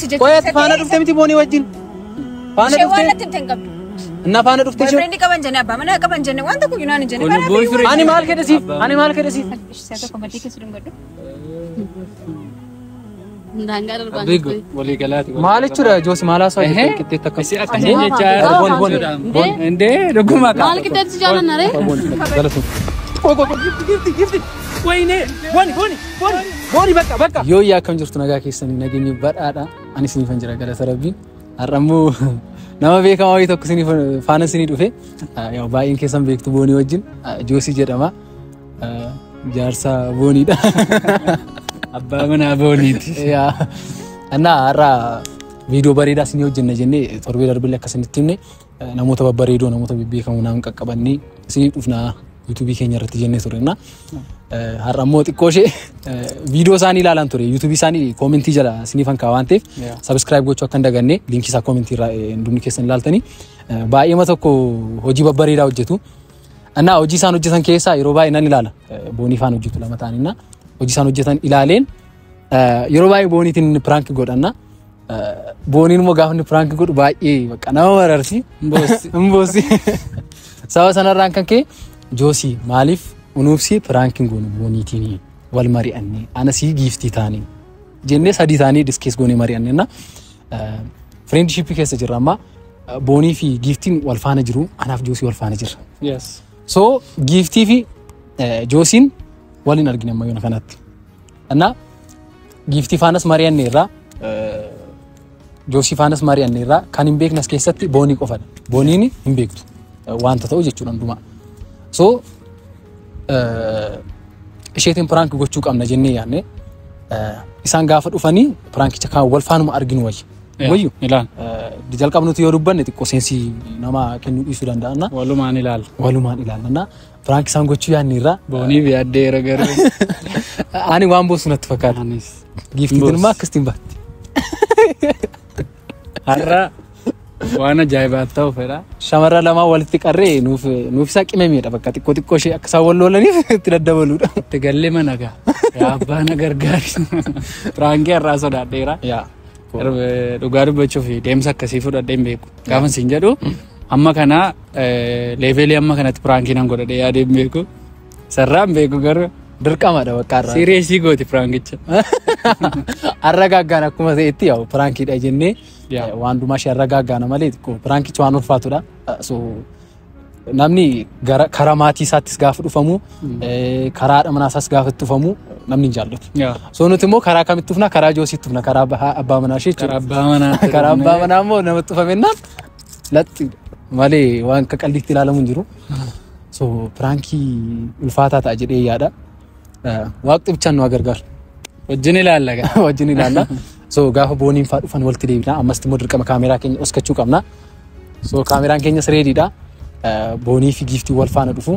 Si jecha Qoy ati faana dhuftee miti Boonii wajjin? Faana Ishee waan dhuftee? natti himte hin qabdu. Inna faana dhuftee ishee? Boyfriend qaban jenne, abbaa manaa qaban jenne, waan tokko iyyuu naan hin jenne. Kun Kanaaf boyfriend. Ani maal kedhe siif? Ani maal kedhe siif? Ishee tokko maddii keessa dhungadhu. Daangaa darbaan Abbigo walii galaati. Maal jechuudha Joosi, maal haasawaa jirtu qixxeetti akka? Isi akkasii jechaa Booni, booni, booni. Indee dhuguma kaa. Maal qixxeetti jaallanna ree? Booni, galatoom. Qoy qoy qoy, gifti gifti gifti. Wayne, booni booni booni booni, bakka bakka. Yoo yaa, akkam jirtu? Nagaa keessanii? Nageenyi badhaadha. Ani isiniifan jira, galata Rabbii. Har'a immoo nama beekamaa wayii tokko isiniif faana isinii dhufe. Yaa, baay'een keessan beektu, Boonii wajjin Joosii jedhama. Jaarsa Booniidha. Abbaa manaa Booniiti. Yaa. Annaa har'a viidiyoo bareedaa isinii hojjenna jennee torbee darbillee akka isinitti himne, namoota babbareedoo, namoota bebbeekamoo naan qaqqabannee isinii dhufna YouTubeii keenya irratti jennee ture. Har'a immoo xiqqoo ishee viidiyoo isaanii ilaalan ture. YouTubeii isaanii commentii jala isiniifan ka'a waan ta'eef subscribe gochuu akka hin daganne, linkii isaa commentii irraa hundumni keessan ilaaltanii, baay'eema tokko hojii babbareedaa hojjetu. Annaa hojii isaan hojjetan keessaa yeroo baay'ee nan ilaala. Boonii faan hojjetu lama ta'anii hojii isaan hojjetan ilaaleen, yeroo baay'ee Booniitiin prank godhanna. Booniin immoo gaafa inni prank godhu baay'ee bakka nama mararsi. Hin boossi. Sababa sanarraan kan ka'e, Joosii, maaliif unuufsi prankiin goonu, Booniitiin wal mari'anne, anasii Giiftii taanii jennee, sadii taanii discuss goonee mari'anne. Na friendshipii keessa jirra amma, Boonii fi Giiftiin wal faana jiru, anaaf Joosii wal faana jirra. So Giiftii fi Joosiin waliin argine amma yoona kanatti. Innaa Giiftii faanas mari'anne irraa, Joosii faanas mari'anne irraa, kan hin beeknes keessatti Boonii qofadha. Booniin hin beektu wanta ta'u jechuudha hundumaa. So isheetiin prank gochuu qabna jennee yaadne, isaan gaafa dhufanii prankicha kan wal faanuma arginu wayya. Wayyu. Ilaal. Jalqabnuti yoo dubbanne xiqqoo senseii nama kennuu dhiisuu danda'anna. Walumaan ilaalla. Walumaan ilaallanna. Prank isaan gochuu yaadne irraa. Boonii fi addeera garuu. Ani waan boossu natti fakkaata. Anis. Giiftiin immoo akkasitiin baatti. Har'a waan ajaa'ibaa ta'u fedha. Shamarra lamaan walitti qarree nuuf isaa qimameedha, bakka xiqqoo xiqqoo ishee akka isaan wal lolaniif itti daddabaluudha. Itti gallee mana gaa. Yaa abbaa na gargaari. Prankii har'aa sodaadheera. Yaa. Dhugaa dubbachuuf deemsa akkasii fudhadhee hin beeku. Gaafa siin jedhu amma kana levelii amma kanatti prankii nan godhadhee yaadee hin beeku. Sarraa hin beeku garuu. Dirqamadha bakka har'aa. Seriousii gooti prankicha. Arragaaggaan akkuma ta'etti yaa'u prankiidha jennee Yaa. waan dumaa ishee arragaaggaana malee xiqqoo prankichi waan ulfaatudha. So namni gara karaa maatii isaattis gaafa dhufamu, karaa haadha manaa isaas gaafa itti dhufamu namni hin jaallatu. Yaa. So nuti immoo karaa kamitti dhufna? Karaa Joosiitti dhufna, karaa abbaa manaa ishee Karaa jechuudha. abbaa manaa. Karaa abbaa manaa immoo namatti dhufamennaan laxxi malee waan akka qalliitti ilaalamu hin jiru. So prankii ulfaataa ta'a jedhee yaada. Waaqni bichaan nu haa gargaaru. Wajjin ilaalla gaa. Wajjin ilaalla. So gaafa Booniin faa dhufan walitti deebina. Ammas immoo dirqama kaameraa keenya oskachuu qabna. So kaameraan keenyas readydha. Boonii fi Giiftii wal faana dhufu.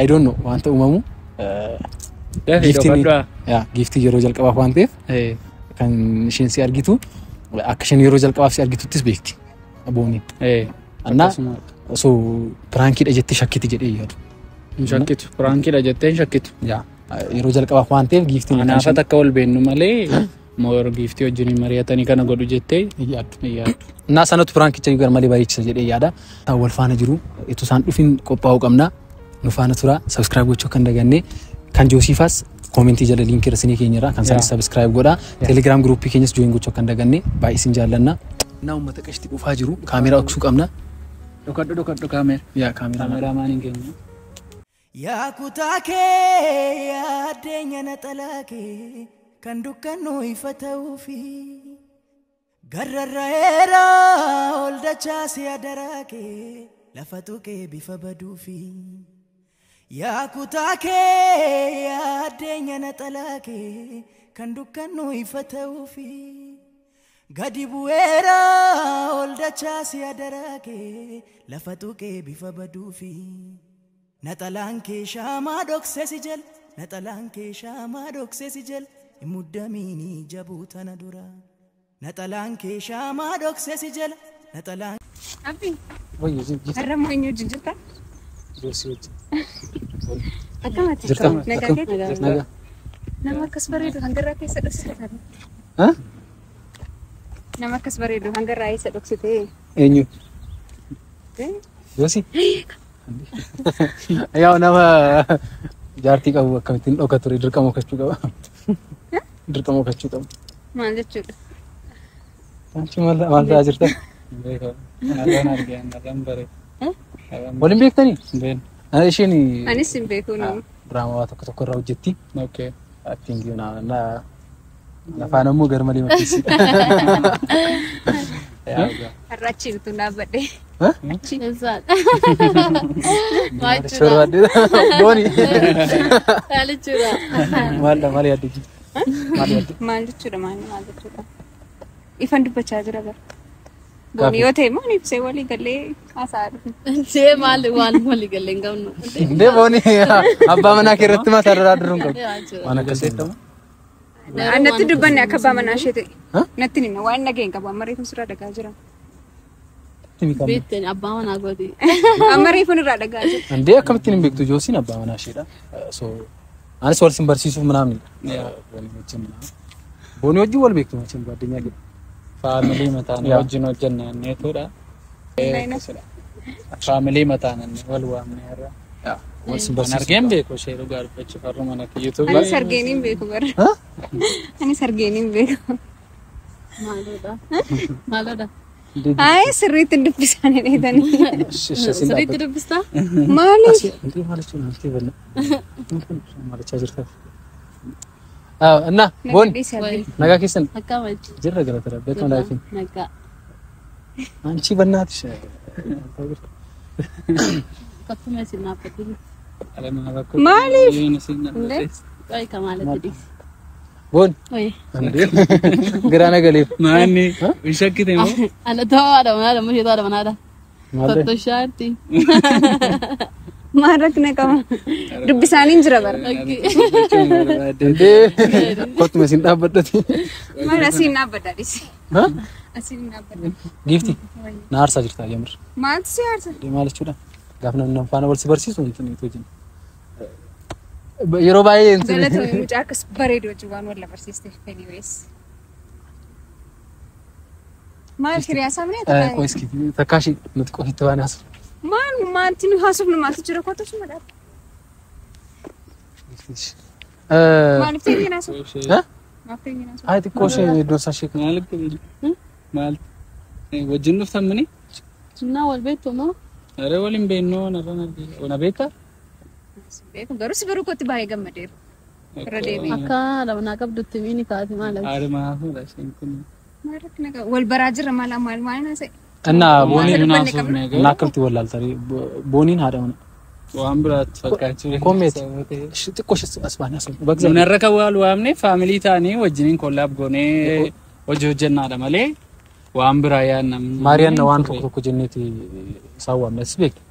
I don't know wanta uumamu. Dafii dhokadhaa. Yaa, Giiftii yeroo jalqabaaf waan ta'eef kan isheen si argitu, akka isheen yeroo jalqabaaf si argituttis beekti Booniin. Annaa Akkasuma. so prankiidha jettee shakkiti jedhee yaadu. Hin shakkitu. Prankiidha jettee hin shakkitu. Yaa, yeroo jalqabaaf waan ta'eef Giiftiin kan Anaafat akka wal beennu malee moor Giiftii wajjin mari'atanii kana godhu jettee isheen yaaddu. hin yaaddu. Innaa sanatu prankicha gar malee bareechisa jedhee yaada. Isaan wal faana jiru. Itoo isaan dhufin qophaa'uu qabna. Nu faana tura. Subscribe gochuu akka hin daganne. Kan Joosiifaas commentii jala linkii irra isinii keenya irraa kan isaanis subscribe godhaa. Telegram groupii keenyas join gochuu akka hin daganne. Baay'ee isin jaallanna. Innaa uummata qashti dhufaa jiru. Kaameraa dhoksuu qabna. Dhokadhu, dhokadhu kaameera. Yaa, kaameraa. Kaameraa maaniin keenya. Yaa kutaa kee yaaddeenya naxalaa kee kan dukkannu ifa ta'uufi garrarra'eera ol dachaasi adaraa kee lafa tuqee bifa baduufi. Yaa kutaa kee yaaddeenya naxalaa kee kan dukkannu ifa ta'uufi gadi bu'eera ol dachaasi adaraa kee lafa tuqee bifa baduufi. Naxalaan kee shaamaa dhoksee si jala, naxalaan kee shaamaa dhoksee si jala, hin muddamiini jabuu tana dura. Naxalaan kee shaamaa dhoksee si jala, naxalaan. Abbi, Wayyo, Giiftii. Har'a moo eenyu wajjin jirta? Joosii wajjin. Akkamati? Jirta? Nagaa Akkam? keeti? Nagaa. Nama akkas bareedu hangarraa keessa dhufsiifatan. Ha? Nama akkas bareedu hanga irraa isa dhoksitee. Eenyu? Yoosi? Yaa nama jaartii qabu akkamittiin dhoka ture dirqama dhokachuu qaba. Dirqama dhokachuu qaba. Maal jechuudha? Anchi maal maal ta'aa jirta? Narraan argee narraan bare. Waliin beektanii? Been. Isheen Anis hin beeku nama. diraamaa waa tokko tokko irraa hojjetti. Okay. Acting na na afaan ammoo gar malee makkeessidha. Har'a achi utuu dhaabbadhe. Eessaadha? Maal jechuudha? Booni. Maal jechuudha? Maal maal yaadde? Maal yaadde? Maal jechuudha maal maal jechuudha? Ifan dubbachaa jira bara. Booni yoo ta'e immoo ni ibsee walii galee haasa'aa dhufe. Jee maal waan walii galee hin qabnu. Indee booni abbaa manaa kee irratti mataa irraa duruun qabu. Waan akkasii. Natti dubbanne akka abbaa manaa ishee ta'e. Natti himna waan dhageen qabu amma reefuun sirraa dhagaa jira. Beekteen abbaa manaa gooti. Amma reefuun irraa dhagaa jira. Indee akkamittiin hin beektu Joosiin abbaa manaa isheedha. So anis wal sin barsiisuuf ምናምን booni wajjin booni wajjin wal beektu wajjin ጓደኛ kee. Faamilii mataan wajjin hojjennaa Faamilii mataan wal waamne irra. Wal sin Kan barsiisuuf. argeen beeku ishee dhugaa dubbachuuf har'uma natti YouTube. Anis argeen hin beeku bara. Anis argeen hin beeku. Maaloodha? Maaloodha? Ayi sirriitti hin dubbisaan dheetanii. Sirriitti dubbistaa? Maaliif? Indee maal jechuun altii banna. Maal jechaa jirta? እና booni nagaa keessan Akkam jechuudha? jirra galata rabbi akkam laafiin Nagaa. አንቺ በእናትሽ Kottuma isin dhaabbatu. Maaliif? Qoy kamaalatti dhiisi. booni Oye. እንዴ ግራ ነገሌፍ Maanni hin shakkite moo? Ana ta'uu haadha manaadha mushee haadha manaadha. Tottoshaatti. Maal rakkina qaba? Dubbisaaniin jira bara. እንዴ kottuma isin dhaabbadhati Maal asiin dhaabbadha dhiisi. Asiin dhaabbadha. giifti na aarsaa jirta የምር Maaltu si aarsa? እንዴ maal jechuudha gaaf namni nama faana wal si barsiisu እንትን wajjin yeroo baay'ee እንትን Galatoomii mucaa akkas bareedu wajjin waan wal barsiisteef anyways. Maal hiriyaa isaa minee ቆይ እስኪ ተካሺ nuti qofitti waan haasofnu Maal maalti nu haasofnu maaltu jira kottu suma dhaabba. Maaliif ta'e haasofnu? Maaf ta'e haasofnu? አይ xiqqoo ishee iddoon isaa ishee Maal maal wajjin dhuftan mini? Naa wal beektu moo? Aree waliin beeknoo narraan argee. Ona beektaa? Beeku garuu si baruu kootti baay'ee gammadeera. Irra deebi'e. Akka haadha manaa qabdutti miini kaati maal? Haadha manaa fuudha isheen kun. Maal rakkina qaba? Wal baraa jirra maal maal maal haasa'e? እና booniin Maal haasofne እና akkamitti wallaaltare booniin haadha mana waan biraatti fakkaachuu Kommeeti. Xiqqoo ishee as baanee haasofnu. Bagza. Nunarra kan wal waamne faamilii ta'anii wajjiniin kollaab goonee hojii hojjennaadha malee waan biraa yaadna. Maariyaanna waan tokko tokko jenneeti isaan waamne as beektu.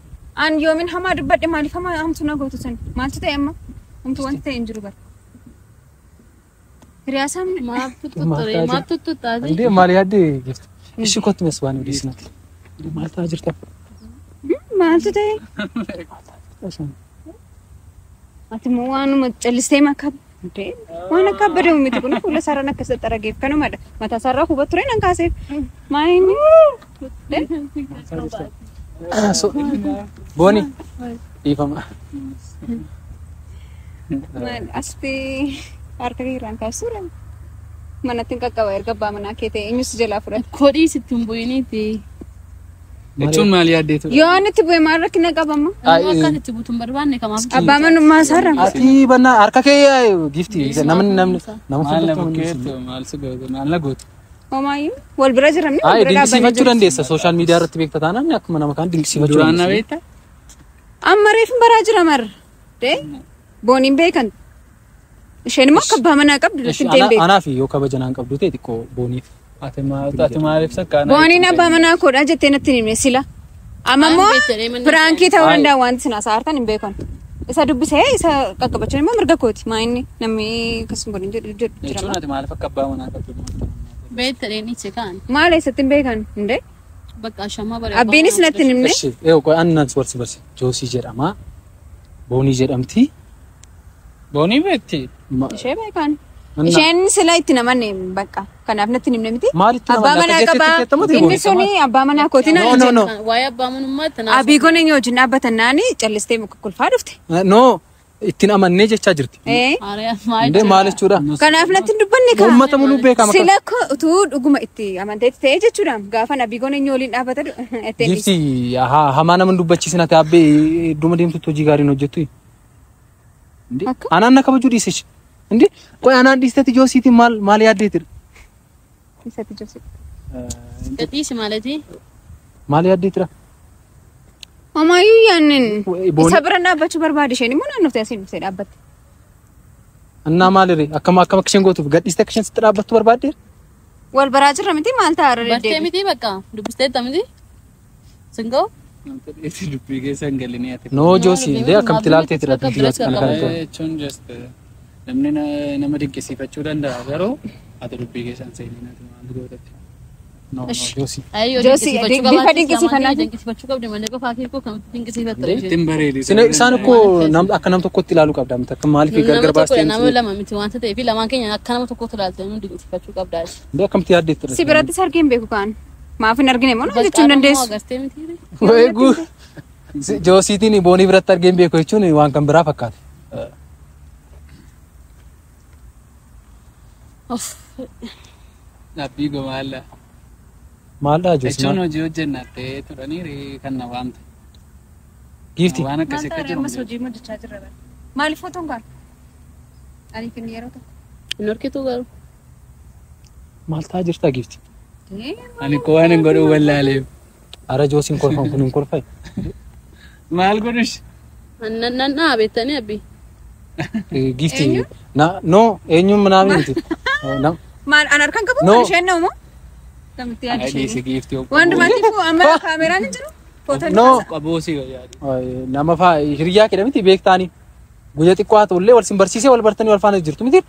An yoomin hamaa dubbadhe maaliif hamaa hamtuu na gootu san? Maaltu ta'e amma? Hamtuu wanti ta'e hin jiru bara. Hiriyaa isaa minee? Maaf tuttuttore? Maaf tuttuttaati? እንዴ maal yaadde gifti? Ishii kottu mes waan odeessinati. Maal ta'aa jirta? Maaltu ta'e? Ati immoo waanuma callistee makaa waan akka abbadamu miti kun fuula isaarraan akkas xaxxarageef kanumadha. Mataa isaarraa huba ture nan kaaseef. Maa inni? Booni dhiifama. Maal asti harka irraan kaasuudha. Manatti hin qaqqaba erga abbaa manaa kee ta'e eenyus jalaa fudhata. Kodhii sitti hin bu'iniiti. Jechuun maal yaaddee ture? Yoo inni itti bu'e maal rakkina qaba amma? Ammoo akka itti buutu hin barbaanne kamaaf. Abbaa manummaa isaarra. Ati banna harka kee gifti namni namni nama Maal na fuuldura bukkeetu maal si gootu maal na gootu? Homaayyuu wal bira jiranni wal Ay bira dhaabbanii dinqisiifachuu jiru. dandeessa sooshaal miidiyaa irratti beekta taanaan akkuma nama kaan dinqisiifachuu Duraan na dandeessa. beektaa? Amma reefin baraa jira marra. Dee booniin beekan. Isheen immoo akka abbaa manaa qabdu natti hin beeku. Anaa fi yoo kabaja naan qabdu ta'e xiqqoo booniif. Ati maaliif sakkaana? Booniin abbaa manaa koodha jettee natti hin himne sila. Amma immoo piraankii ta'uu danda'a wanti sin haasa'artan hin beekan. Isa dubbisee isa qaqqabachuun immoo mirga kooti. Maa inni namni akkasuma godhin jedhu jedhu jira. Jechuun ati maaliif akka abbaa manaa qabdu? Beekta dheeniche kaan. Maal eessatti hin beekan hundee? Bakka ashamaa bare. Abbiinis natti hin himne. Eshi qoy annan si barsi Joosii jedhama. Boonii jedhamti. Boonii beekti? Ishee beekan. Isheen sila itti namanne bakka kanaaf natti himne miti. Maalitti Abbaa manaa qabaa. Inni suni abbaa manaa kooti naan No, no, no. Waa'ee abbaa manummaa itti naaf. Abiigoon inni wajjin dhaabbatan naani callistee muka kolfaa dhufte. No, ittiin amannee jechaa jirti. Indee maal jechuudha? Kanaaf natti hin dubbanne kaa. Uummata muluu beekama. Sila utuu dhuguma itti amanteetti ta'ee jechuudha. Gaafa abiigoon inni waliin dhaabbata ittiin Gifti hamaa nama hin dubbachiisin ati abbee idduma deemtutti hojii gaarii hin hojjettu. Anaan na kabajuu dhiisichi. Indee qoy anaan dhiisteeti Joosiitiin maal maal yaaddeetira? Isatti Joosii. Dhiisi maaleeti? Maal yaaddeetira? Homaayyuu yaannin isa bira dhaabbachuu barbaade isheen immoo naannoftee asiin dhuftee dhaabbatte. Annaa maaliree akkam akkam akka isheen gootuuf gadhiistee akka isheen sitti dhaabbattu barbaaddeera? Wal baraa jirra miti maal ta'a irra Bartee deddeebi. miti bakka dubbisteetta miti? Singoo? Dubbii keessa hin galinii ati. No Joosii indee akkamitti ilaalteetira dubbii kana kana ta'u. Jechuun just namni nama dinqisiifachuu danda'a garuu ati dubbii keessa hin seenin ati maal gootatti. No no Joosii. Ayyoo Joosii, dinqisiifachuu bifa qabaachis dinqisiifannaa lamaan keenya dinqisiifachuu qabdi malee qofaa kee koo kamitti dinqisiifatta isheen. Ittiin bareedi. Isaan ikkoo akka nam tokkotti ilaaluu qabda miti akka maaliif gargar Nama tokkodha baastee nama lama miti wanta ta'eef lamaan keenya akka nama tokkotti ilaalte nu dinqisiifachuu qabda. Indee akkamitti yaaddeetira? Si birattis argee hin beeku kaan. Maaf hin argine moo jechuu hin dandeessu. Agartee miti? Eeguu Joosiitiin boonii biratti argee hin beeku jechuun waan kan biraa fakkaata. Of Dhaabbii gomaalla. Maaldhaa Joosii? Jechuun hojii hojjennattee turanii kan na waamte. Giifti. Waan akkasii akka jiru. Ammas hojii hojjechaa jirra bara. Maaliif footoon kaan? Ani kenni yeroo tokko. hin horkitu garuu. Maal ta'aa jirta giifti? Ani koo waan hin godhu wallaaleef. Ara Joosiin kolfan kun hin kolfai. Maal godhush? Nan dhaabettanii abbi. Giifti. Na no eenyuun manaa miti. Maal an harkaan qabu No. kan isheen nama moo? Kamitti yaaddu Dhiisi isheen? giifti. Waan dhumaatiif amma kaameraan hin jiru. Footoon No. Qaboo si yaadu. Nama faa hiriyyaa kee miti beektaanii. Guyyaa xiqqoo haa ta'ullee wal sin barsiisee wal bartanii wal faana jirtu miti.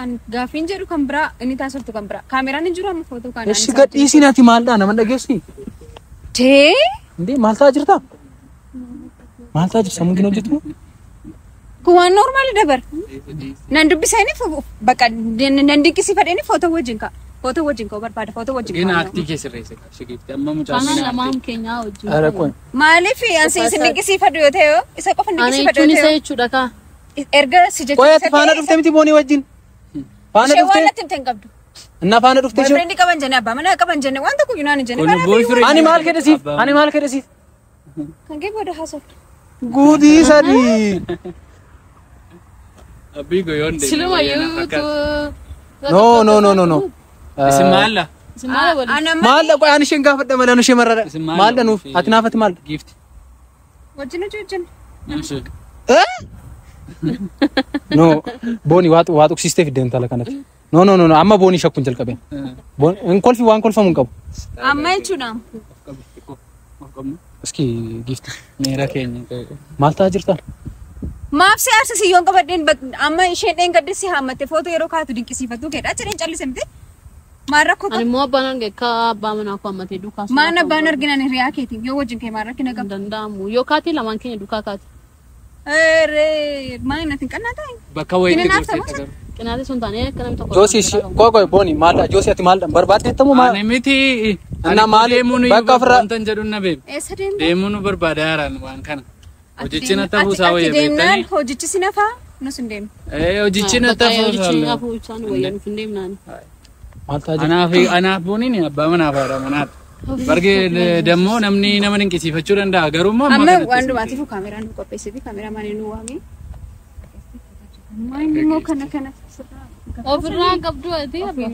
An gaaffiin jedhu kan biraa inni taasiftu kan biraa. Kaameraan hin jiru amma footoo kana. Eshi gadhiisiin ati maaldhaa nama dhageessi? Tee Indee maal ta'aa jirta? Maal ta'aa jirta sammuun kee hojjetu? kun waan normaali dabar. Nan dubbisanii bakka nan dinqisiifadhanii footoo wajjin ka'a. Footoo wajjin ka'uu barbaada footoo wajjin Gina ka'a. aktii kee sirreesse qabsi giifti. Amma mucaan Kanaan bina lamaan keenyaa wajjin. Ara qoy. Maaliif ansi isin dinqisiifadhu yoo ta'e isa qofa Ana dinqisiifadhu jechuun yoo isa ta'e jechuudha kaa. erga si Qoy ati jechuun faana dhuftee miti boonii wajjin? Faana ishee waan dhuftee? natti himte hin qabdu. Innaa faana dhuftee ishee? Boyfriend qaban jenne abbaa manaa qaban jenne waan tokko iyyuu naan hin jenne. Kun Kanaaf boyfriend. Ani maal kedhe siif? Ani maal kedhe siif? Kan kee booda haasoftu. Guutii sadii. Abbii goyoon deemee Silumayyuu tu. No no no no no. Isin maalla? Isin maala waliin? Ana amma Maal qoy ani isheen gaafadha malee ani ishee marradha. Isin maal Maal dhanuuf? fi- Ati naaf ati maal? Giifti. wajjin hojii hojjenna. Eh? No, boonii waa tuqsiistee fidde intala kanatti. No no no no amma boonii shakkuun jalqabeen. Hin kolfi waan kolfamu hin qabu. Amma jechuudha. Iski giifti. Miira keenya. Maal ta'aa jirta? Maaf si aarsa si yoon qabadheen amma isheen dheengadde si haammatte footoo yeroo kaatu dinqisiifattuu keedha jedheen callise miti. Maal rakkoo Ani qaba? immoo abbaan arge akka abbaa manaa koo hammatee duukaa Maan abbaan arginan hiriyaa keetiin yoo wajjin kee maal rakkina Hin qaba? danda'amu. Yoo kaatee lamaan keenya duukaa kaate. Eree maal natti hin qannaa ta'e? Bakka wayiitti Kinin gorteetta haaftamu garuu. Qinaatee sun taanee akka namni tokko. Joosii qoy qoy boonii maal Joosii ati maal barbaaddeettamu maal? Ani miti. Anna maali? Bakka Bakka ofirraa- Wanta hin jedhu na beeku. Eessa deemta? Deemuu nu barbaada haaraan waan kana. Hojichi na Ati ta'uusaa wayya deemnaan beektanii. hojichi si nafaa nus hin deemne. Hojichi na Hojichi ta'uusaa. hafuu isaan wayya nuuf hin deemnaani. Maal ta'aa jirta? Anaaf anaaf booniin abbaa manaaf haadha manaati. Bargee dammoo namni nama dinqisiifachuu danda'a garuu immoo amma Amma kanatti waan dhumaatiif kaameraan nu qopheessee fi kaameraa maanii nu waamee. Maal immoo kana kana sirraa. Ofirraa qabdu ati abba.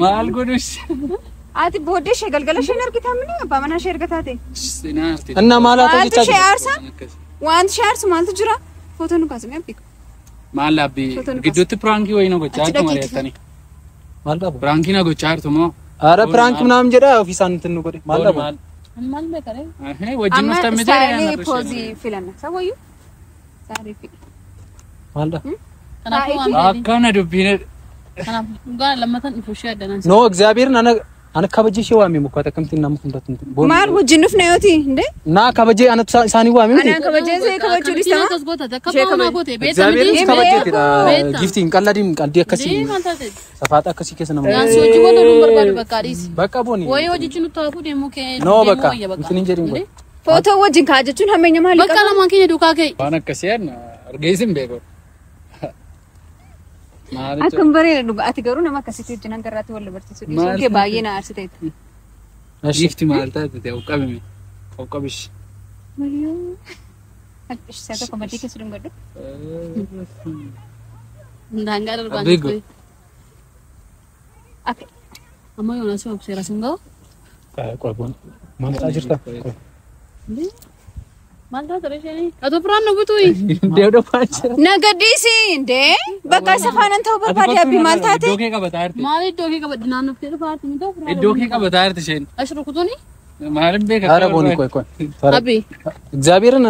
Maal godhus? Ati booddee ishee galgala isheen argitaa mini abbaa manaa ishee erga taate. Sinaarti. Innaa maal haa ta'u Maaltu jechaa ishee jirta? aarsa? Wanti ishee aarsu maaltu jira? Footoo nu kaasame abbi. Maal abbii Footoo nu gidduutti piraankii wayii na gochaa Achi jirtu dhaqiitti. mari'attanii. Maal dhabu? Piraankii na gochaa jirtu moo? Ara piraankii ምናምን jedha ofii isaan nuti nu godhe. Maal dhabu? Maal? Ani maal beekaree? Wajjin Amma nuuf tammee istaayilii poozii filanna. Sawayyuu? Saarii fi. Maal dhabu? Kanaafuu waan beekni. Akkana dubbiin Kanaaf dhugaan lammatan dhufu ishee addanaan. No እግዚአብሔርን ana Ana kabajee ishee waamee mukaata akkamittiin nama fuulduratti hin booni. Maal wajjin dhufne yooti እንዴ? Naa kabajee anatu isaanii waamee miti. Anaan kabajee see kabajuu dhistama? Akkas goota akka baanaa goote beekta እግዚአብሔር miti. kabajeetidha. Beekta. Giftiin qaladiin qaldii akkasii Maal taate? safaata akkasii keessa nama. Naan si hojii wal loluun barbaadu bakka dhiisi. Bakka booni. Wayii hojichi nutti hafuu deemuu kee No deemuu bakka wayya bakka. intin hin jedhin godhe. Footoo wajjin ka'a jechuun hammeenya maalii Bakka qaba? lamaan keenya duukaa ka'e. Waan akkasii argees hin beeku. Maal jechuudha? Akkam bareeda dhuga. Ati garuu nama akkasitti wajjin hanga irraatti wal barsiisu dhiisuun Maal kee baay'ee na aarsiteetti. Giifti maal taate ta'e qabime. Qabish. Mayyoo. Ishee tokko maddii keessa dhungadhu. Daangaa darbaan Abigo. jirtu. Akka Amma yoona si obseera sin ga'u. Qoy booni. Maal ta'aa jirta? Qoy. Maal taate isheen? Atoo biraan nu butuuyi. Deemuu jira. Na gadhiisi indee bakka isa faanaan ta'uu barbaade abbii maal taate? Iddoo kee qabataa jirti. Maal iddoo kee qabadde naannoftee dhufa haati miti biraan. Iddoo kee qabataa jirti isheen. Ashi rukutuuni? Maalin beeka? ኧረ ቦኒ ቆይ ቆይ ተረ- Abbi. እግዚአብሔርን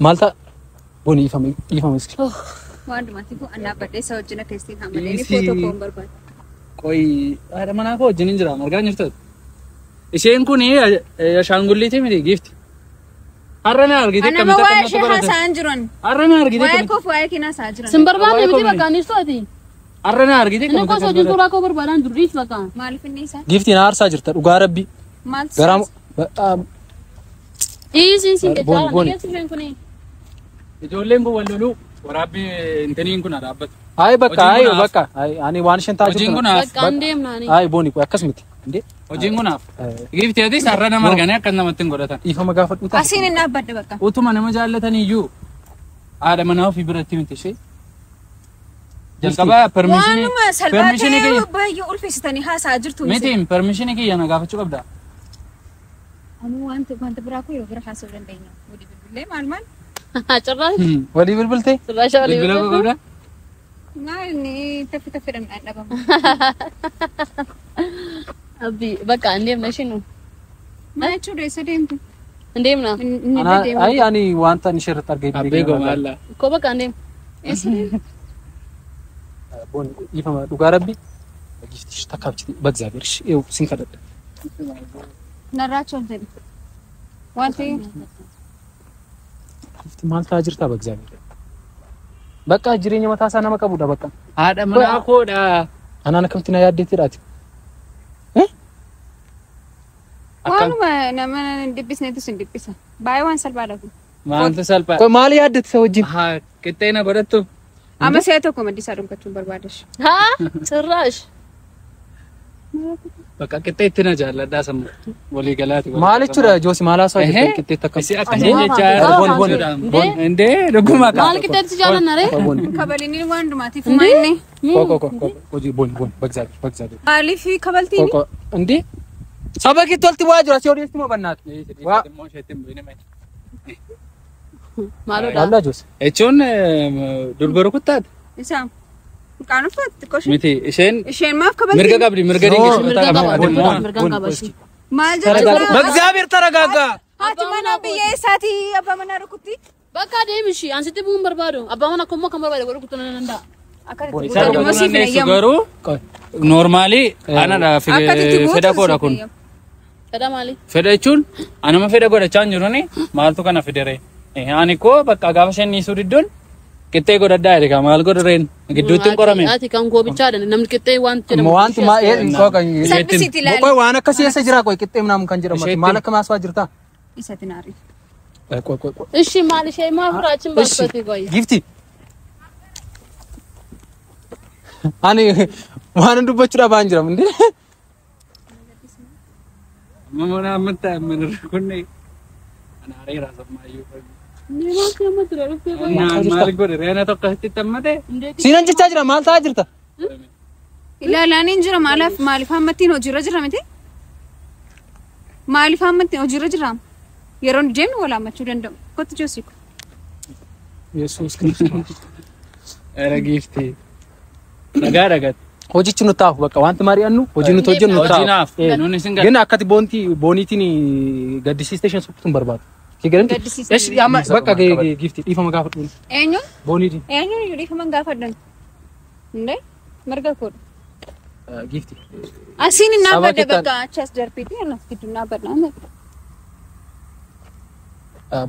ማልታ ቦኒ ይፈም ይፈም እስኪ Waan dhumaatti kun annaa badhee isa wajjin akka ittiin hammadee Dhiisi. footoo koo hin barbaadu. Qoy haadha manaa koo wajjin hin jira argaa jirtu. Isheen kun ashaangulliitii miti giifti. Har'a na argite Anama akkamitti waa'ee akka ishee namatti barate. haasa'an jiran. Har'a na argite Waa'ee akkamitti koof waa'ee kee haasa'aa jiran. Sin barbaanne miti bakka anis to'ati. har'a na argite Inni akkamitti koo akka hojii barate. suuraa koo barbaadan durriis bakka. Maaliif inni isaa? ጊፍቲን አርሳ jirta dhugaa rabbi Maal garaa በጣም Dhiisiin sin Booni, jechaa booni. keessa isheen kuni. Ijoolleen kun wal loluu waraabbii intiniin kun haa dhaabbatu. አይ በቃ Hojiin አይ kun haaf. በቃ አይ ani waan isheen ta'aa Hojiin jirtu kun haaf. Bakka an deemnaani. አይ ቦኒ ቆይ akkas miti እንዴ Hojiin kun haaf. Giifti atis har'a nama arganii akka namatti hin godhatan. dhiifama gaafadhu ta'a Asiin hin dhaabbadde bakka. Utuma nama jaallatan iyyuu haadha manaa ofii biratti miti ishee. Jalqaba permishinii Waanuma salphaa permishinii ta'e kiyya baay'ee ulfeessitanii haasa'aa jirtu. miti permishinii kiyya na gaafachuu qabda. Ammoo wanta wanta biraa koo yeroo bira haasa'uu dandeenya. Walii bilbilee maal maal? Cirraash. walii bilbiltee Cirraasha walii Bilbila koo qabda. Maal inni taffi taffiidhaan dhaan dhabama. Abbi bakka an deemna isheen. Maal jechuudha eessa deemtu? An deemna. Inni irra deema. አይ ani wanta ani ishee irratti argee Abbee gomaalla. Koo bakka an deemna. Eessa deemtu? ቦኒ dhiifama dhugaa rabbi ጊፍቲሽ takkaabchiti በእግዚአብሔር እሺ ይኸው ሲንከደደ Narraa achi ol jedhi. Wanti ጊፍቲ maal ta'aa jirta በእግዚአብሔር በቃ jireenya mataa isaa nama qabudha በቃ Haadha manaa koodha. anaan akkamitti na yaaddeettidhaati waanuma nama hin dhiphисnetu sin dhiphisa. Baay'ee waan salphaadha kun. Maaltu salphaa? ቆይ maal yaaddette isa wajjin Haa qixxee na godhattu. Amma si'a tokko maddisaa dhungachuun barbaadesh. Haa cirraash. Bakka qixxee itti na jaalladhaa sammuu. Walii galaati. maal jechuudha joosi maal haasawaa jirta qixxeetti akkam Isi akkasii jechaa Booni, booni, booni. Indee dhuguma Maal qixxeetti jaallanna ree? ቦኒ Kabalini waan dhumaatiif maa inni? ቆይ ቆይ ቆይ ቆይ hojii ቦኒ ቦኒ በእግዚአብሔር በእግዚአብሔር Maaliif ቆይ kabaltiin? ቆይ እንዴ saba keetti walitti bu'aa jira si odeessi moo bannaati waa Maaloodha. Wallaa Joos Jechuun durba rukuttaati. Isaa Maqaan uffatte xiqqoo Miti isheen isheen maaf kabaltiin? mirga qabdi mirga No. dinqisiifataa Mirga qabdi. qaba. Ati immoo Mirga qaba ishee. Maal jechuudha? በእግዚአብሔር ተረጋጋ Haati manaa biyya eessaati abbaa manaa rukutti? Bakka deemi ishee an sitti bu'uun barbaadu. Abbaa mana akkuma kan barbaade godhu kutuu nan danda'a. Akka itti Isaan buutan immoo siif hin dandeessu eeyyamu. garuu ቆይ noormaalii anadha Akka itti buutu fedha koodha siif kun. hin eeyyamu. Fedha maali? Fedha jechuun anama fedha godhachaa hin jiruni maaltu kana fidere. Ani koo bakka gaafa isheen dhiisuu didduun qixxee godhadhaa jedhe maal godhareen gidduutti hin qorame. Ati kan goobichaadha namni qixxee waan jedhamu. wanti maa ቆይ ቆይ Salphisiitti ilaali. ቆይ waan akkasii eessa jira ቆይ qixxee ምናምን kan jedhamu Isheetti- maal akka maaswaa jirta Isatti naari. ቆይ ቆይ ቆይ ቆይ Ishi maal ishee maal furaachiin baasifate qoyi. ጊፍቲ ani waan dubbachuudhaaf waan jiram እንዴ Amma ammatti amma kunne ana areera sammayyuu. Inni maal nama tura dhuftee qoyi. Naan maal godhe reena tokko sitti hammate. siinan jechaa jira maal ta'aa jirta Ilaalaan hin jira maalaaf maaliif hammattiin hojiirra jira miti? Maaliif hammattiin hojiirra jira? Yeroo deemnu wal hammachuu danda'u. Kottu joosiku. Yesuus Kiristoos Era giifti. Nagaa dhagatti. hojichi nu taa'u bakka wanti mari'annu hojii nuti hojjennu nu Hojii naaf. taa'u Nuuni isin ግን akkati boontii booniitiin gaddisiistee isheen suphutu hin barbaadu. Kigalanti Gaddisiistee. እሺ amma bakka giifti dhiifama gaafadhu Eenyuun? booniitiin Eenyuun iyyuu dhiifama hin gaafadhan. Indee mirga koodha. Giifti. Asiin hin dhaabbadde bakka achas darbiiti anas gidduu hin dhaabbadha.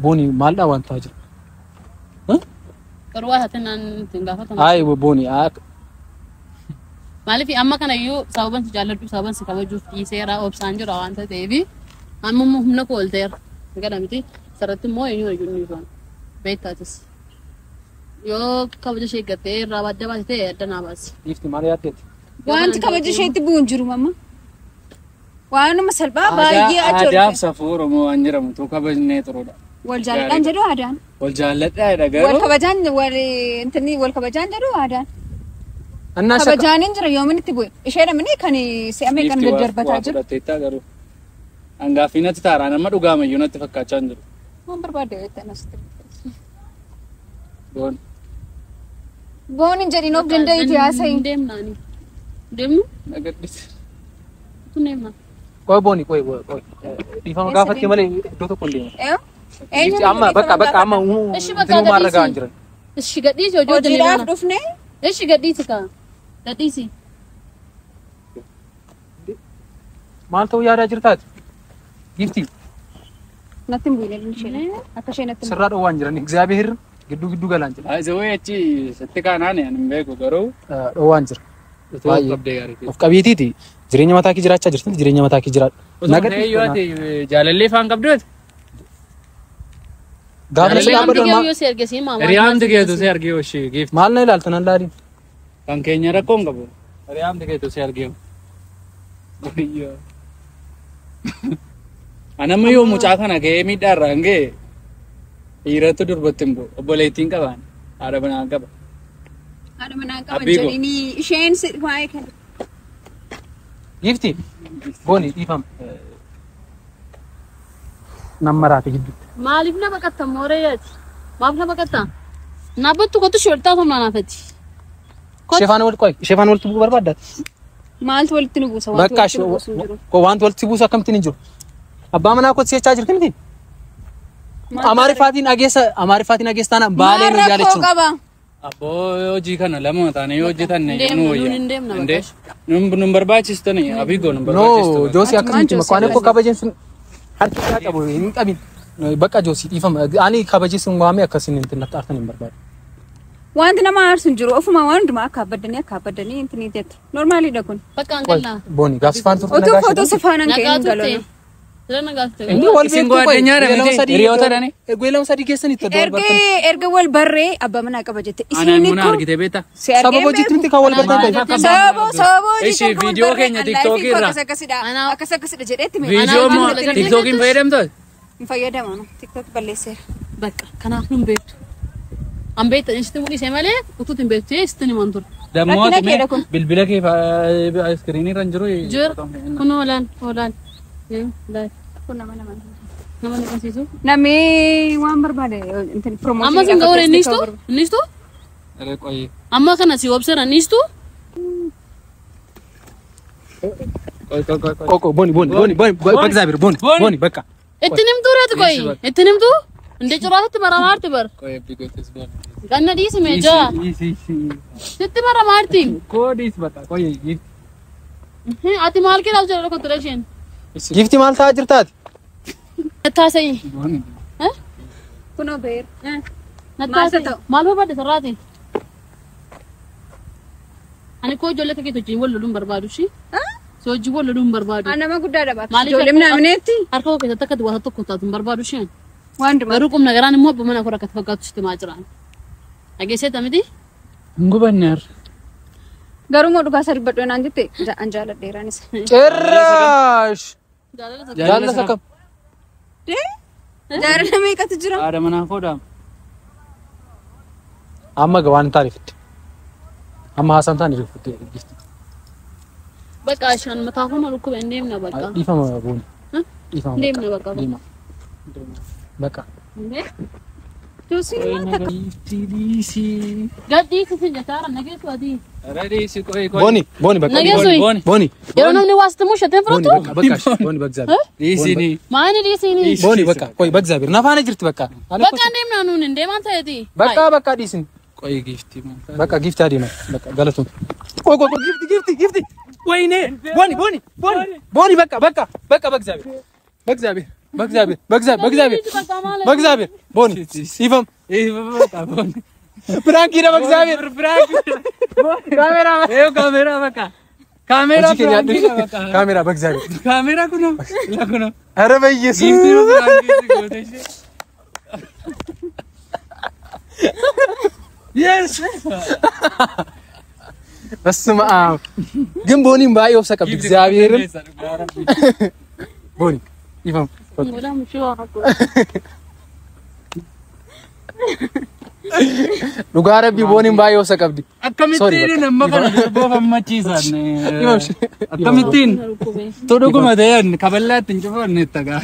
Booni maal dha waan ta'aa jira? Garuu waa taateen naan ittiin gaafatamu. Ayi booni Maaliif amma kanayyuu sababan si jaalladhu sababan si kabajuuf dhiiseera obsaan jira waan ta'eef amma immoo humna koo ol ta'eera. Gara miti sarratti immoo eenyu iyyuu ni ifaan. Beektaatis. Yoo kabaja ishee eeggattee irraa adda baate ta'e adda naa baasi. Giifti maal yaaddeetti? Wanti kabaja isheetti bu'u hin jiru mamma. Waanuma salphaa baay'ee achi ol Aadaaf safuu Oromoo waan jedhamu tu kabajnee turuudha. Wal jaalladhaan jedhu aadaan. Wal jaalladhaadha Wal garuu. kabajaan wal intini wal kabajaan jedhu aadaan. Annaa shakka. Kabajaan hin jira yoomin itti bu'e. Ishee namni kan si'amee kan Giifti waa daddarbataa jiru. fudhatteettaa garuu. Hangaafii natti taaraan amma dhugaamayyuu natti fakkaachaa hin jiru. Waan barbaade jettee nasitti. Boon. Boon hin jedhin of danda'iiti haasa'i. Hin deemnaani. Deemnu? Nagadhise. Tun deemna. Qoy booni qoy qoy. Dhiifama gaafatte malee iddoo tokko hin deemu. Eenyu? Amma bakka bakka amma Ishi bakka intinuu maal ragaa hin gadhiisi. jiran. Ishi gadhiisi hojii hojjennee Hojiidhaaf baana. dhufne Ishi gadhiisi kaa. Gadhiisi. Maal ta'uu yaadaa jirtaati? Giifti natti hin bu'ine isheen akka isheen natti hin sirraa dhoowwaan jiran Egzaabeer gidduu gidduu galaan jira. Zawee achi sitti kaanaan ani hin beeku garuu Dhoowwaan jira. utuu of qabdee gaarii. Of qabeetiiti jireenya mataa kee jiraachaa jirti jireenya mataa kee jiraadhu. Osoo ta'e yoo ati jaalallee faan qabduuti. Gaafa si Jaalallee dhaabbatu Yoo si erge si maamaa. Hiriyaamti keetu si argee hoshii giifti. maal na ilaalta nan laaliin? Kan keenya rakkoo hin qabu. Hiriyaamti keetu si argee. Wayyoo. Anamma yoo mucaa kana ga'ee miidhaa irraa hin ga'e dhiirattu durbatti hin bu'u. Obboleettiin qabaan haadha manaa qaba. Haadha manaa qaban Abbiiko. jedhini isheen si waa'ee kana. Giifti booni dhiifama. Nan maraate gidduutti. Maaliif na baqatta mooreeyyaati? Maaf na baqatta? Naabbattu kottu shortaa humnaa naafati. Ishee faana wal qoy ishee faana walitti bu'uu barbaaddaati. Maaltu walitti nu buusa? Wanti Bakka walitti nu buusu hin jiru. wanti walitti buusu akkamittiin hin jiru. Abbaa manaa kootti si'achaa jirti miti? Amaariffaatiin dhageessa Amaariffaatiin dhageessa taanaan baalee nu Maal rakkoo yaalachuun. qaba? Abboo hojii kana lama taanee yoo hojjetan Deemna, nu nuun wayya. hin deemna Indee bakka. nun barbaachistani abiigoo nun No, barbaachistu. Joosii akkas miti. Joosii Makwaanee koo kabajeen sun harki isaa qabu hin qabin. Bakka Joosii dhiifama. Ani kabajee sun waamee akkasin hin natti aartan hin barbaadu. Wanti nama aarsu hin jiru. Ofuma waan hundumaa akka abbadanii akka abbadanii intini jettu. Normaaliidha kun. Bakka hangallaa. Booni gaafsi faana turte Utuu nagaa footoo ishee. si faanaan ka'ee Nagaa hin turte. galoonu. Sira nagaa turte. Inni wal Isin beektu qoy. guaddeenyaadha miti? Hiriyoota dhani? Guyyaa lama sadii keessan itti adda wal Erga bartan. erga wal barree abbaa manaa qaba jette. Anaan Isin muna kun argite beektaa? si argee Sababa hojiitti miti kan wal bartan qoy. Sababa sababa hojii Ishi viidiyoo keenya TikTok irraa. Akkas akkasidha. Akkas akkasidha jedheetti mee. Viidiyoo Anaan moo waan TikTokiin fayyadamtu? Hin fayyadamu. TikTok balleesseera. Bakka kanaaf nun beektu. An beekta isitti mul'ise malee utuutti hin beektu isitti himan ture. Dammoo Rakkina ati mee keedha kun. bilbila kee iskiriinii irra hin jiru. Jira kun oolaan oolaan. Laal Kun nama nama. nama ni qabsiisu. Namni waan barbaade intini promotion. Amma sin ga'uure innistu innistu Aree qoyee. amma kana si obseera innistu Qoy qoy qoy qoy. Qoy booni booni booni booni በእግዚአብሔር ቦኒ ቦኒ በቃ ittiin himtuu reeti qoyi ittiin himtuu indee curaasatti maramaarti bar Qoy abbii qoy booni. ganna dhiisi meejaa Dhiisi dhiisi. sitti maramaarti. Koo dhiisi bakka qoyee giifti. Ati maal keedhaaf jedha tokko ture isheen. Giifti maal ta'aa jirtaati? Nattaasa'i. Booni. Kunoo beer. Nattaasa'i. Maal barbaadde sarraati? Ani koo ijoollee keetii wajjin wal loluun barbaadu shi. Si wajjin wal loluun barbaadu. An nama guddaadha baata. Maaliif Ijoollee minaamineti. Harka koo keessatti akka duwwaasa tokko taatu hin barbaadu isheen. Waan hundumaa. Garuu qubna garaan immoo abbaa mana koo rakkate fakkaatu sitti maa jiraan. Dhageesseeta miti? Hin gubanne har'a. Garuu moo dhugaa isa dubbadhu naan jette an jaaladheeraan isa. ጭራሽ Jaalala jaalala akkam Jaalala meeqatu jira? Haadha manaa koodhaam. amma ga waan hin taane fidde amma haasaan taane fidde giifti Bakka ishaan mataa koo maal dhukkuba hin deemna bakka. dhiifama booni dhiifama Hin deemna bakka. deema በቃ Joosiin maal takka Giifti dhiisi. Gadhiisi sin jechaara nageessu ati. Aree dhiisi qoy qoy. ቦኒ ቦኒ በቃ Nageessu. Booni. ቦኒ Yeroo namni waa sitti muushateen ቦኒ fudhattu? በቃ በቃ እሺ፣ ቦኒ በእግዚአብሔር Dhiisini. Maani dhiisiini? ቦኒ በቃ ቆይ በእግዚአብሔር ናፋነ ጅርት በቃ Bakka hin deemna nuun hin deemaan ta'eeti. በቃ በቃ ዲስን Qoy giifti maal taate? በቃ ጊፍት አዲማ በቃ ገለቱን ቆይ ቆይ ቆይ ጊፍት ጊፍት ጊፍት ወይኔ ቦኒ ቦኒ ቦኒ ቦኒ በቃ በቃ በቃ በእግዚአብሔር በእግዚአብሔር በእግዚአብሔር በእግዚአብሔር በእግዚአብሔር በእግዚአብሔር ቦኒ ይፈም ቦኒ prank ነው በእግዚአብሔር prank ካሜራ ይኸው ካሜራ በቃ ካሜራ prank ነው በቃ ካሜራ በእግዚአብሔር ካሜራ ኩኖ ለኩኖ ኧረ በኢየሱስ Yes በስመ አብ ግን ቦኒም ባይ ኦብሰ ቀብድ እግዚአብሔርን ቦኒ ይፈም dhugaa rabbi booniin baay'ee obsa qabdi. Akkamittiin nama kana boofammachiisan? Akkamittiin? Todhuguma ta'een kaballaatti hin cufanne tagaa.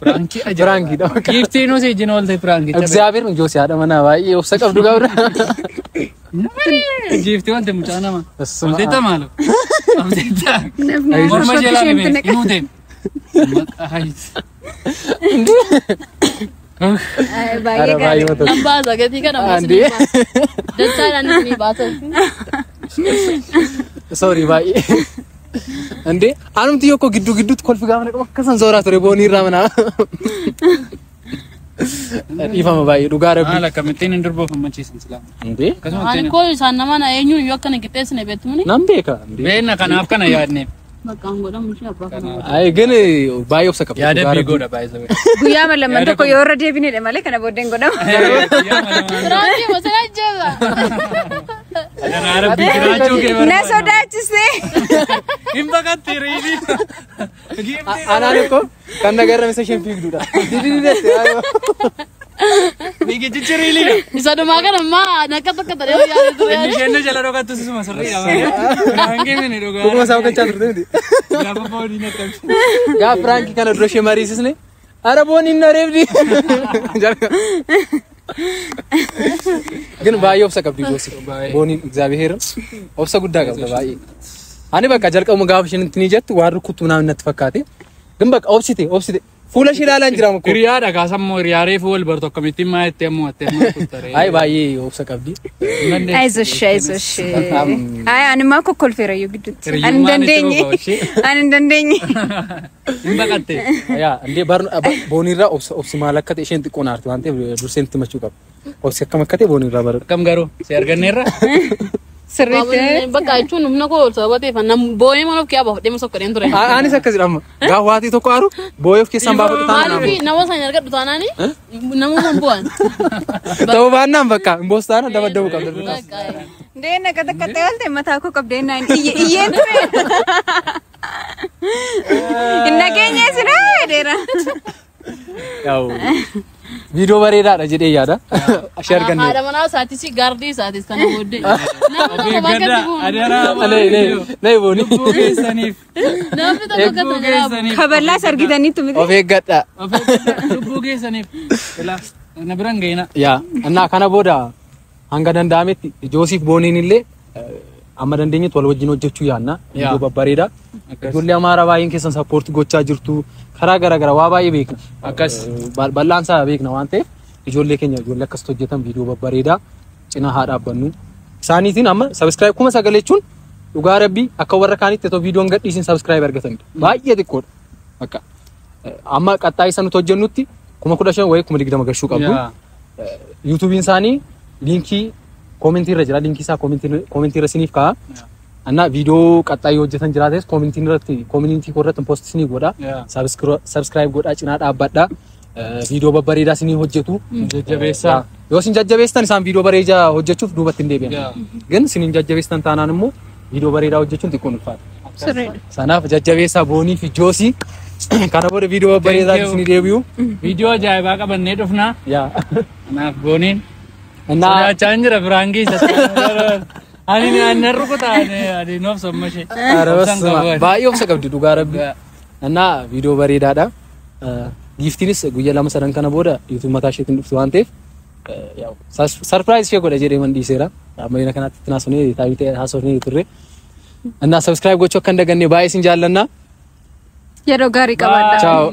Prankii ajaa'iba. Prankiidha. Giiftiin osoo ijin oolte prankicha. እግዚአብሔር ጆሲ haadha manaa baay'ee obsa qabdu qabda. Giiftii wanti mucaa nama. በስመ አብ። Olteetta maalo? Olteetta. Morma jalaa dhibee inuu deema. Maqaa ኧረ baay'ee mata. Abbaa gatii kana አንዴ dachaadhaan isinii baasa. Sorry baay'ee. እንዴ anumti yokko gidduu gidduutti kolfi gaafa naqamu akkasan zooraa ture boonii irraa manaa. Dhiifama baay'ee dhugaa rabbi. Maal akkamittiin hin durboofammachiisan silaa. እንዴ Ani koo isaan nama na eenyuun iyyuu akkana qixxeessine beektumni. nan beeka እንዴ Beenna kanaaf kana yaadne. Bakka an godhamu ishee abbaa kana. አይ ግን baay'ee obsa qabdi. Yaada biigoodha baay'ee. Guyyaa lamman tokko yoo irra deebinedha malee kana booddeen godhama. Prankii mosee ajjeesa. Rabbi jiraachuu kee Na barbaada. sodaachise. Hin baqatte riibii. Anaan እኮ kan nagarrame isa isheen fiigduudha. Didididette. Fiigichichi riiliidha. Isa dhumaa kana ammaa nakka tokko ta'ee yaada ture. Inni isheen na jala dhokattu sisuma sirriidha malee. Prankii mini dhugaa. Dhuguma isaa hojjechaa turte miti. Gaafa booniin akkamitti. Gaafa prankii kana dura ishee mariisisne ኧረ ቦኒን ነው ረብዲ ግን baay'ee obsa qabdi gosi booniin እግዚአብሔርን obsa guddaa qabda baay'ee ani bakka jalqabuma gaafa isheen intinii jettu waan rukuttu ምናምን natti fakkaate ግን በቃ obsite obsite fuula ishee ilaalaa hin jiraam እኮ Hiriyaadha kaasammoo hiriyaa reefu wal bartu akkamittiin maa jettee ammoo jettee ammoo kuttare. አይ baay'ee obsa qabdi አይዞሽ አይዞሽ። አይ anuma kokkolfeerayyuu gidduutti. Ani hin Hiriyyummaan itti dandeenye. fufa ishee. Ani hin dandeenye. Hin baqatte. ያ እንዴ booniirraa obsa obsi maal akka ta'e isheen xiqqoon aarti waan ta'eef dursee itti machuu qaba obsi akkam akka ta'e booniirraa baradhu Akkam garuu si arganneerra. Sirriitti. Bakka jechuun humna koo ol sababa ta'eef nam boo'ee mana of kee baafadhee masa godheen ture. Anis akkas jedhama gaafa waatii tokko aaru boo'ee of keessaan baafadhu taanaan Maaliif nama sana argadhu taanaani nama hin bu'an. ta'uu baannaan bakka hin boostaana dabaddabu qabda. Deena qaxaqaxee oolte mataa koo qabdee naan iyyeen ture. Hin nageenye sinaa jedheera. ያው viidiyoo bareedaadha jedhee yaada. Ashee arganne. Haadha manaa isaatis gaardii isaatis kana booddee. Namni tokko bakka itti bu'u. Adaraa Nay booni. lubbuu keessaniif. Namni tokko bakka Lubbuu itti bu'u. keessaniif. Kaballaas argitaniitu miti. Of eeggadha. Lubbuu keessaniif. Ilaa na biraan gahina. Yaa እና kana booda hanga danda'ametti Joosiif Booniin illee amma dandeenyetti wal wajjin hojjechuu yaadna. Viidiyoo babbareedaa. Ijoollee Amaaraa baay'een keessan support gochaa jirtu. Karaa garaa garaa waa baay'ee beekna. Akkas. Bal'aan isaa beekna waan ta'eef ijoollee keenya ijoollee akkasitti hojjetan viidiyoo babbareedaa cinaa haa dhaabbannu. Isaaniitiin amma subscribe 9,000 jechuun dhugaa rabbii akka warra kaanitti otoo viidiyoon gadhiisin subscribe argatanidha. Baay'ee xiqqoodha. Bakka amma qaxxaa isa nuti hojjennutti 15,000 wayii 20,000 gashuu qabdu. yuutuubiin isaanii liinkii koomentii irra jira. Liinkii isaa koomentii irra isiniif kaa'a. እና viidiyoo qaxxaa yoo hojjetan jiraates koomentii irratti koomentii koo irratti post isinii godha. Subscribe godhaa cinaa dhaabbadha. Viidiyoo babbareedaa isinii hojjetu. Jajjabeessaa. Yoo isin jajjabeessitan isaan viidiyoo bareedaa hojjechuuf duubatti hin deebi'an. ግን isinin jajjabeessitan taanaan immoo viidiyoo bareedaa hojjechuun xiqqoo ulfaata. Sirriidha. Sanaaf jajjabeessaa Boonii fi Joosii kana booda viidiyoo babbareedaa isinii deebi'u. Viidiyoo ajaa'ibaa qabannee dhufnaa. Yaa. Kanaaf Booniin. እና Sodaachaa hin jira prankii isatti. Ani nan rukuta ani noof somma ishee. ኧረ በስመ አብ baay'ee obsa qabdi dhugaa rabbi. እና viidiyoo bareedaadha. Giiftiinis guyyaa lama sadan kana booda yuutuub mataa isheetiin dhufti waan ta'eef ያው surprise ishee godha jedhee man dhiiseera. Amma yeroo kanatti itti naasofnee taa'ee haasofnee turre. እና subscribe gochuu akka hin daganne baay'ee isin jaallanna. Yeroo gaarii qabaadha. Ciao.